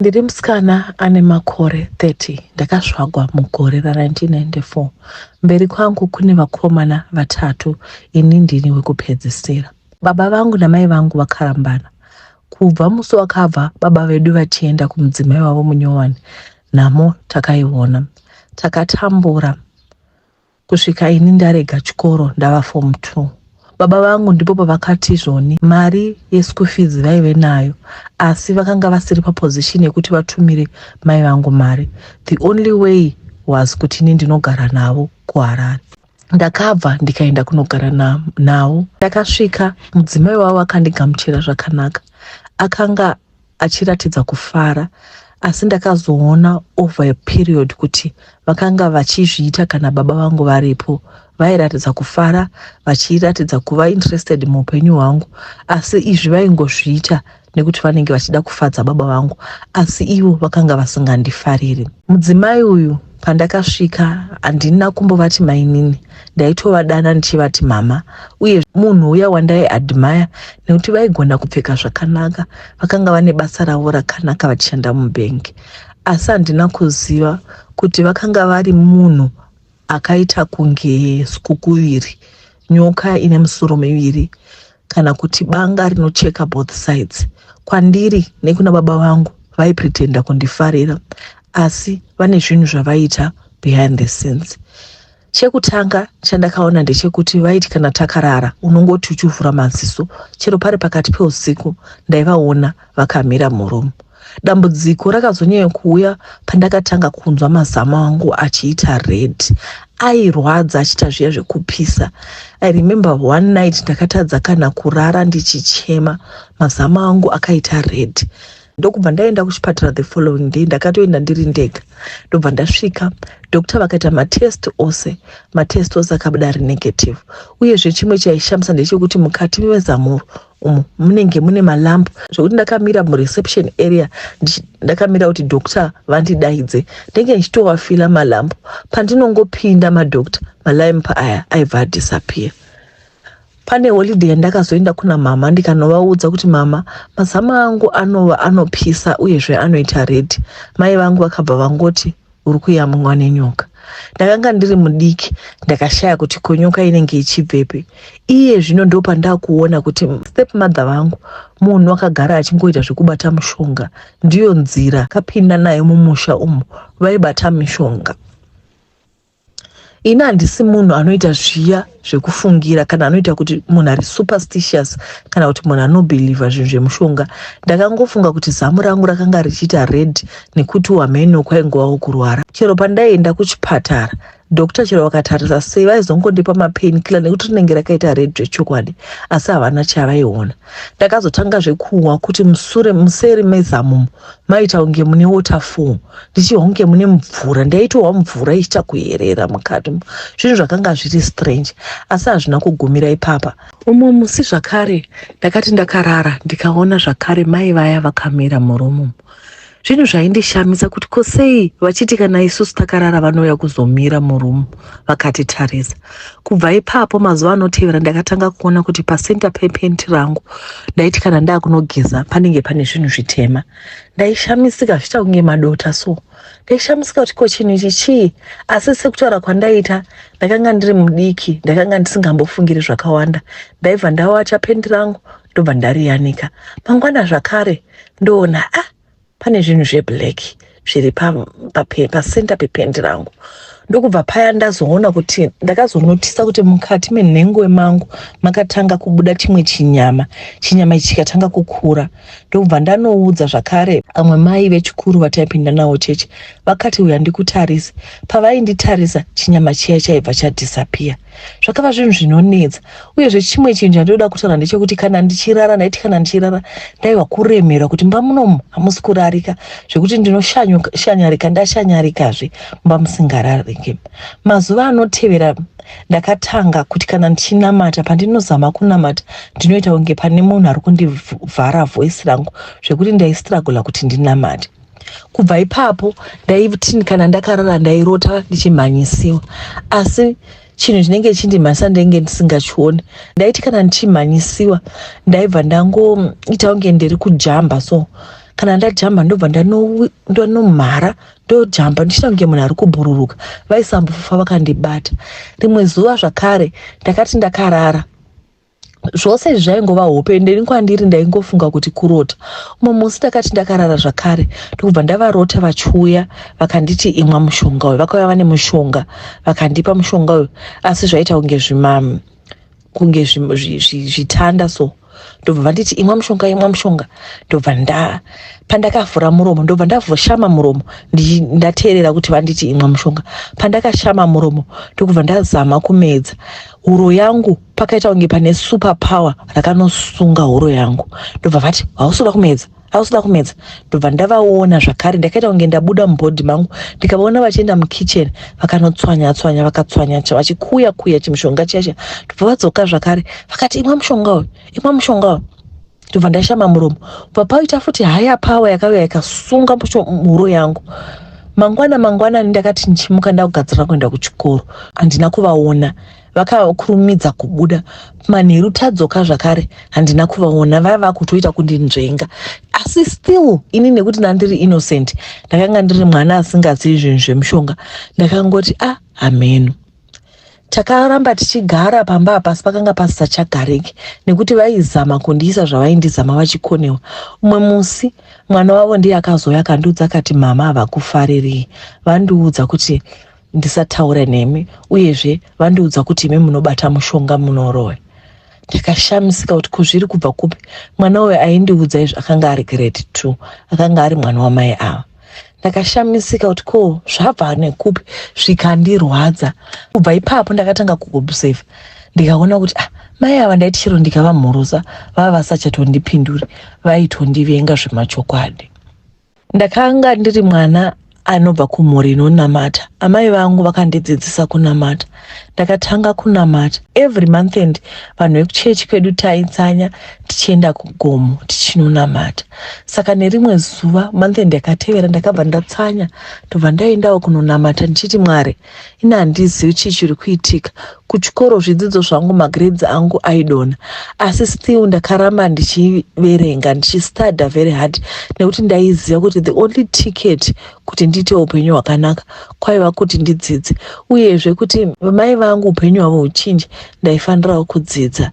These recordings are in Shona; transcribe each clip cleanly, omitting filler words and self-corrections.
Ndiri musikana ane makore 30, ndakazvagwa mugore ra1994. Mberi kwangu kune vakomana vatatu, ini ndini wekupedzisira. Baba vangu namai vangu vakarambana. Kubva musi wakabva baba vedu vachienda kumudzimai wavo munyowani, nhamo takaiona. Takatambura kusvika ini ndarega chikoro ndava form 2. Baba vangu ndipo pavakati zvoni mari yeschool fees vaive nayo, asi vakanga vasiri paposition yekuti vatumire mai vangu mari. The only way was kuti ini ndinogara navo kuHarare. Ndakabva ndikaenda kunogara navo. Ndakasvika, mudzimai wavo akandigamuchira zvakanaka, akanga achiratidza kufara, asi ndakazoona over a period kuti vakanga vachizviita kana baba vangu varipo. Vairatidza kufara, vachiratidza kuva interested muupenyu hwangu, asi izvi vaingozviita nekuti vanenge vachida kufadza baba vangu, asi ivo vakanga vasingandifariri. Mudzimai uyu, pandakasvika handina kumbovati mainini, ndaitovadana ndichivati mama, uye munhu uya wandaiadmire nekuti vaigona kupfeka zvakanaka, vakanga vane basa ravo rakanaka vachishanda mubhengi. Asi handina kuziva kuti vakanga vari munhu akaita kunge sikukuviri, nyoka ine misoro miviri, kana kuti banga rinocheka both sides. Kwandiri nekuna baba vangu vaipretenda kundifarira, asi vane zvinhu zvavaita behind the scenes. Chekutanga chandakaona ndechekuti vaiti kana takarara, unongoti uchivhura maziso, chero pari pakati peusiku, ndaivaona vakamira muroom. Dambudziko rakazonyanya kuuya pandakatanga kunzwa mazamu angu achiita red, airwadza, achiita zviya zvekupisa. I remember one night ndakatadza kana kurara ndichichema, mazamu angu akaita red, ndokubva ndaenda kuchipatara. The following day ndakatoenda ndiri ndega, ndobva ndasvika, doctor vakaita matest ose, matest ose akabuda ari negative. Uyezve chimwe chaishamisa ndechekuti mukati mezamuro umu munenge mune malumps, zvokuti ndakamira mureception area, ndakamira kuti doctor vandidaidze, ndenge ndichitovafeela malumps. Pandinongopinda madoctor, malumps aya aibva adisappear. Pane holiday yandakazoenda kuna mama, ndikanovaudza kuti, "Mama, mazamu angu anova anopisa uyezve anoita red." Mai vangu vakabva vangoti, "Uri kuyamwa nenyoka." Ndakanga ndiri mudiki, ndakashaya kuti ko nyoka inenge ichibvepi. Iye zvino ndo pandakuona kuti step mother vangu munhu akagara achingoita zvekubata mushonga. Ndiyo nzira kapinda nayo mumusha umu, vaibata mishonga. Ini handisi munhu anoita zviya zvekufungira kana anoita kuti munhu ari superstitious kana kuti munhu anobelieva zvinhu zvemushonga. Ndakangofunga kuti zamu rangu rakanga richiita red nekuti wamheno kwaingovawo kurwara. Chero pandaienda kuchipatara, doctor chero vakatarisa sei, vaizongondipa mapainkiller nekuti rinenge rakaita red zvechokwadi, asi havana chavaiona. Ndakazotanga zvekuhwa kuti musure museri mezamumo maita kunge mune waterfall, ndichihwa kunge mune mvura, ndaitohwa mvura ichiita kuyerera mukati. Zvinhu zvakanga zviri strange, asi hazvina kugumira ipapa. Umwe musi zvakare ndakati ndakarara, ndikaona zvakare mai vaya vakamira muroom. Zvinhu zvaindishamisa kuti ko sei vachiti kana isusu takarara vanouya kuzomira muroom vakatitarisa. Kubva ipapo, mazuva anotevera, ndakatanga kuona kuti pacenter pepenti rangu, ndaiti kana ndaakunogeza, panenge pane zvinhu zvitema. Ndaishamisika zviita kunge madota, so ndaishamisika kuti ko chinhu ichi chii? Asi sekutaura kwandaiita, ndakanga ndiri mudiki, ndakanga ndisingambofungiri zvakawanda. Ndaibva ndawacha pendi rangu, ndobva ndariyanika. Mangwana zvakare ndoona, ah, pane zvinhu zveblack zviri pacenter pependi rangu. Ndokubva paya ndazoona kuti, ndakazonotisa kuti mukati menhengo mangu makatanga kubuda chimwe chinyama. Chinyama ichi chikatanga kukura, ndokubva ndanoudza zvakare amwe mai vechikuru vataipinda navo chechi. Vakati, "Uya ndikutarise." Pavainditarisa, chinyama chiya chaibva chadisappear. Zvakava zvinhu zvinonetsa. Uyezve chimwe chinhu chandinoda kutaura ndechekuti kana ndichirara, ndaiti kana ndichirara ndaiwa kuremerwa kuti mumba munomu hamusi kurarika, zvekuti ndinoshanyarika, ndashanyarikazve mumba musingarariki. Mazuva anotevera ndakatanga kuti kana ndichinamata, pandinozama kunamata, ndinoita kunge pane munhu ari kundivhara voice rangu, zvekuti ndaistruggle kuti ndinamate. Kubva ipapo ndaiti kana ndakarara ndairota ndichimhanyisiwa, asi chinhu chinenge chindimhanyisa ndenge ndisingachioni. Ndaiti kana ndichimhanyisiwa, ndaibva ndangoita kunge ndiri kujamba. So Kana ndajamba ndobva ndanomhara, ndojamba ndichiita kunge munhu ari kubhururuka. Vaisambofa vakandibata. Rimwe zuva zvakare ndakati ndakarara, zvose izvi zvaingova hope, ende ini kwandiri ndaingofunga kuti kurota. Umwe musi ndakati ndakarara zvakare, ndokubva ndavarota vachiuya vakanditi, "Imwa mushonga uyu." Vakauya vane mushonga, vakandipa mushonga uyu, asi zvaita kunge zvima kunge zvitanda so. Ndobva vanditi, "Imwa mushonga, imwa mushonga." Ndobva nda pandakavhura muromo, ndobva ndashama muromo, ndateerera kuti vanditi, "Imwa mushonga." Pandakashama muromo, ndokubva ndazama kumedza, huro yangu pakaita kunge pane super power rakanosunga huro yangu. Ndobva vati, "Hausi kuda kumedza, hausi kuda kumedza." Ndobva ndavaona zvakare, ndakaita kunge ndabuda mubhodhi mangu, ndikavaona vachienda mukitchen, vakanotswanya tswanya, vakatswanya, vachikuya kuya chimushonga chiya. Ndobva vadzoka zvakare, vakati, "Imwa mushonga uyu, imwa mushonga uyu." Ndobva ndashama muromo, bva paita futi higher power yakauya ikasunga huro yangu. Mangwana mangwanani ndakati ndichimuka, ndakugadzirira kuenda kuchikoro, handina kuvaona, vakakurumidza kubuda. Manheru tadzoka zvakare, handina kuvaona, vaiva vakutoita kundinzvenga. Asi still ini, nekuti ndandiri innocent, ndakanga ndiri mwana asingazivi zvinhu zvemushonga, ndakangoti, "A ah, hameno." Takaramba tichigara pamba apa, asi pakanga pasisachagariki nekuti vaizama kundiisa zvavaindizama, vachikonewa. Umwe musi mwana wavo ndiye akazouya akandiudza, akati, "Mama havakufarirei, vandiudza kuti ndisataura nemi, uyezve vandiudza kuti imi munobata mushonga, munoroya." Ndakashamisika kuti kuzviri kubva kupi. Mwana uyu aindiudza izvi akanga ari grade 2, akanga ari mwana wamai ava. Ndakashamisika kuti ko zvabva nekupi, zvikandirwadza. Kubva ipapo ndakatanga kuobserve, ndikaona kuti, ah, mai ava ndaiti chero ndikavamhorosa vava vasachatondipinduri, vaitondivenga zvemachokwadi. Ndakanga ndiri mwana anobva kumhuri inonamata. Amai vangu vakandidzidzisa kunamata. Ndakatanga kunamata every month end. Vanhu vekuchechi kwedu taitsanya tichienda kugomo tichinonamata. Saka nerimwe zuva, month end yakatevera, ndakabva ndatsanya, ndobva ndaendawo kunonamata ndichiti, "Mwari, ini handizivi chii chiri kuitika kuchikoro. Zvidzidzo zvangu, magrades angu aidonha, asi still ndakaramba ndichiverenga, ndichistudy very hard, nekuti ndaiziva kuti the only ticket kuti ndiite upenyu hwakanaka kwaiva kuti ndidzidze, uyezve kuti mai vangu upenyu hwavo huchinje, ndaifanirawo kudzidza.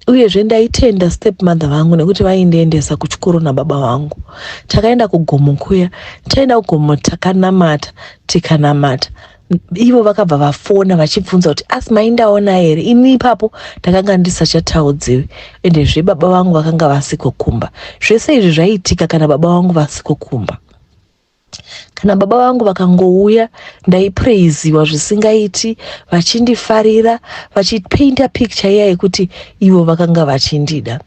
Uyezve ndaitenda step mother vangu nekuti vaindiendesa kuchikoro nababa vangu. Takaenda kugomo kuya. Taenda kugomo, takanamata, tikanamata. Ivo vakabva vafona vachibvunza kuti, "Asi maindaona here?" Ini ipapo ndakanga ndisachataudziwi, endezve baba vangu vakanga vasiko kumba. Zvese izvi zvaiitika kana baba vangu vasiko kumba. Kana baba vangu vakangouya, ndaipraiziwa zvisingaiti, vachindifarira, vachipainta picture iya yekuti ivo vakanga vachindida.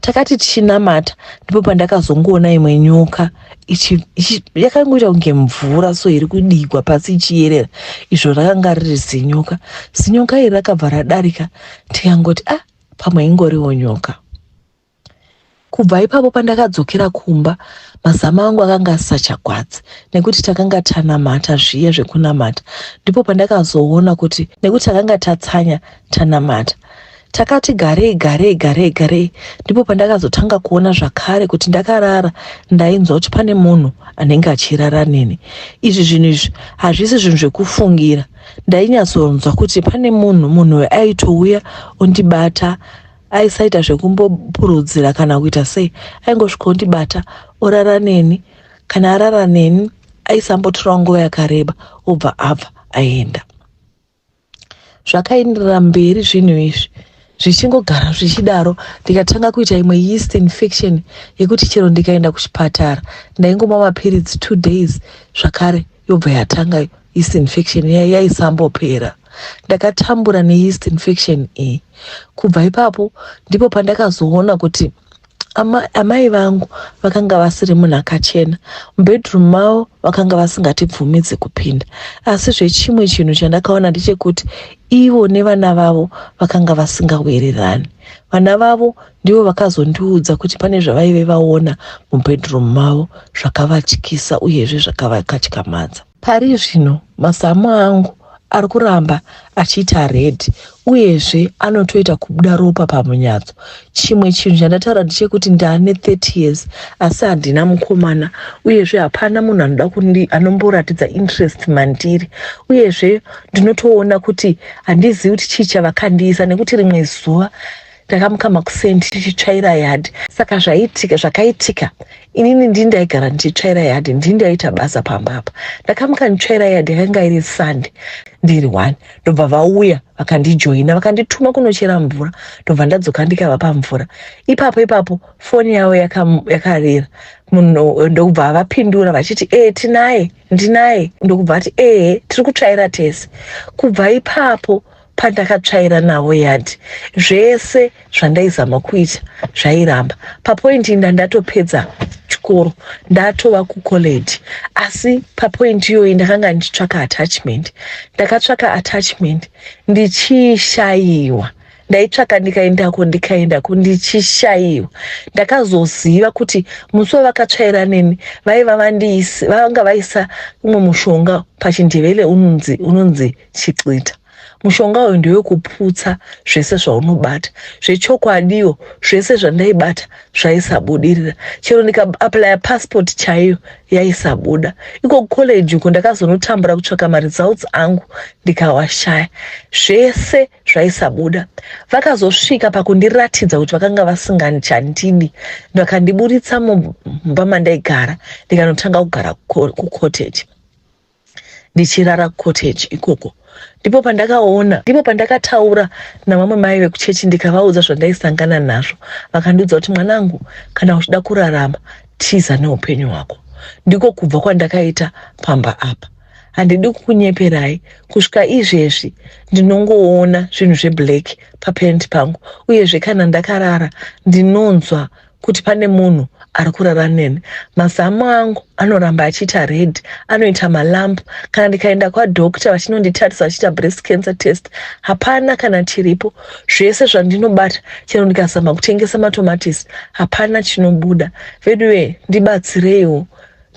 Takati tichinamata, ndipo pandakazongoona imwe nyoka yakangoita kunge mvura so, iri kudigwa pasi ichiyerera. Izvo rakanga riri zinyoka. Zinyoka iri rakabva radarika, tikangoti, "Ah, pamwe ingoriwo nyoka." Kubva ipapo, pandakadzokera kumba, mazama angu akanga asisachagwadzi nekuti takanga tanamata zviya zvekunamata. Ndipo pandakazoona kuti nekuti takanga tatsanya, tanamata, takati garei garei garei garei, ndipo pandakazotanga kuona zvakare kuti ndakarara ndainzwa kuti pane munhu anenge achirara neni. Izvi zvinhu izvi hazvisi zvinhu zvekufungira. Ndainyatsonzwa kuti pane munhu. Munhu aitouya ondibata, aisaita zvekumbopurudzira kana kuita sei, aingosvika ondibata, orara neni. Kana arara neni, aisambotora nguva yakareba, obva abva aenda. Zvakaenderera mberi zvinhu izvi zvichingogara zvichidaro. Ndikatanga kuita imwe yeast infection yekuti chero ndikaenda kuchipatara ndaingomwa mapiritsi 2 days, zvakare yobva yatanga yeast infection yaisambopera. Ndakatambura neyeast infection iyi. Kubva ipapo ndipo pandakazoona kuti amai vangu vakanga vasiri munhu akachena. Mubedroom mavo vakanga vasingatibvumidzi kupinda. Asi zvechimwe chinhu chandakaona ndechekuti ivo nevana vavo vakanga vasingawirirani. Vana vavo ndivo vakazondiudza kuti pane zvavaive vaona mubedroom mavo zvakavatyisa uyezve zvakavakatyamadza. Pari zvino mazamu angu ari kuramba achiita red uyezve anotoita kubuda ropa pamunyatso. Chimwe chinhu chandataura ndechekuti ndane 30 years asi handina mukomana uyezve hapana munhu anoda kundi anomboratidza interest mandiri uyezve ndinotoona kuti handizivi kuti chii chavakandiisa nekuti rimwe zuva ndakamuka makuseni ndichitsvaira yard saka zvaitika zvakaitika inini ndini ndaigara ndichitsvaira yard ndini ndaiita basa pamba apa ndakamuka nditsvaira yard yakanga iri sunday ndiri one ndobva vauya vakandijoina vakandituma kunochera mvura ndobva ndadzoka ndikavapa mvura ipapo ipapo foni yavo yakarira munhu ndokubva vapindura vachiti ee tinaye ndinaye ndokubva vati ehe tiri kutsvaira tese kubva ipapo pandakatsvaira navo yadhi zvese zvandaizama kuita zvairamba papoindi inda ndatopedza chikoro ndatova kucollege asi papoindi iyoyi ndakanga ndichitsvaka attachment ndakatsvaka attachment ndichiishayiwa ndaitsvaka ndikaendako ndikaendako ndichishayiwa ndakazoziva kuti musi wavakatsvaira neni vaiva vandiisi vanga vaisa umwe mushonga pachindevele unonzi unonzi chixita Mushonga uyu ndewekuputsa zvese zvaunobata. Zvechokwadiwo zvese zvandaibata zvaisabudirira. Chero ndikaaplaya passport chaiyo yaisabuda. Iko kucollege uko ndakazonotambura kutsvaka maresults angu ndikawashaya. Zvese zvaisabuda. Vakazosvika pakundiratidza kuti vakanga vasingachandidi. Vakandiburitsa mumba mandaigara ndikanotanga kugara kucottage. Ndichirara kucottage ikoko ndipo pandakaona ndipo pandakataura navamwe mai vekuchechi ndikavaudza zvandaisangana nazvo vakandiudza kuti mwanangu kana uchida kurarama tiza neupenyu hwako ndiko kubva kwandakaita pamba apa handidi kukunyeperai kusvika izvezvi ndinongoona zvinhu zveblack papent pangu uyezve kana ndakarara ndinonzwa kuti pane munhu ari kurara neni mazamu angu anoramba achiita red anoita malamp kana ndikaenda kwadoctor vachinonditarisa vachiita breast cancer test hapana kana chiripo zvese zvandinobata chero ndikazama kutengesa matomatisi hapana chinobuda veduwe ndibatsireiwo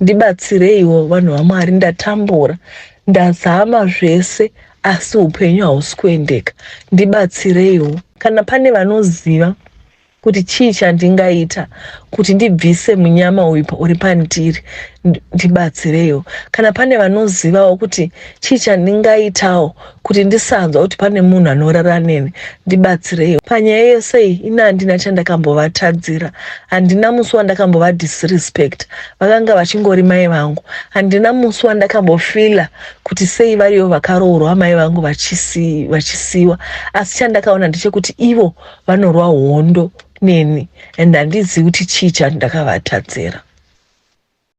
ndibatsireiwo vanhu vamwari ndatambura ndazama zvese asi upenyu hausi kuendeka ndibatsireiwo kana pane vanoziva kuti chii chandingaita kuti ndibvise munyama uyu uri pandiri ndibatsireiwo kana pane vanozivawo kuti chii chandingaitawo kuti ndisanzwa kuti pane munhu anorara neni ndibatsireiwo panyaya yese iyi ini handina chandakambovatadzira handina musi wandakambovadisrespect vakanga vachingori mai vangu handina musi wandakambofila kuti sei variyo vakaroorwa mai vangu vachisiwa asi chandakaona ndechekuti ivo vanorwa hondo neni and handizivi kuti chii chandakavatadzira.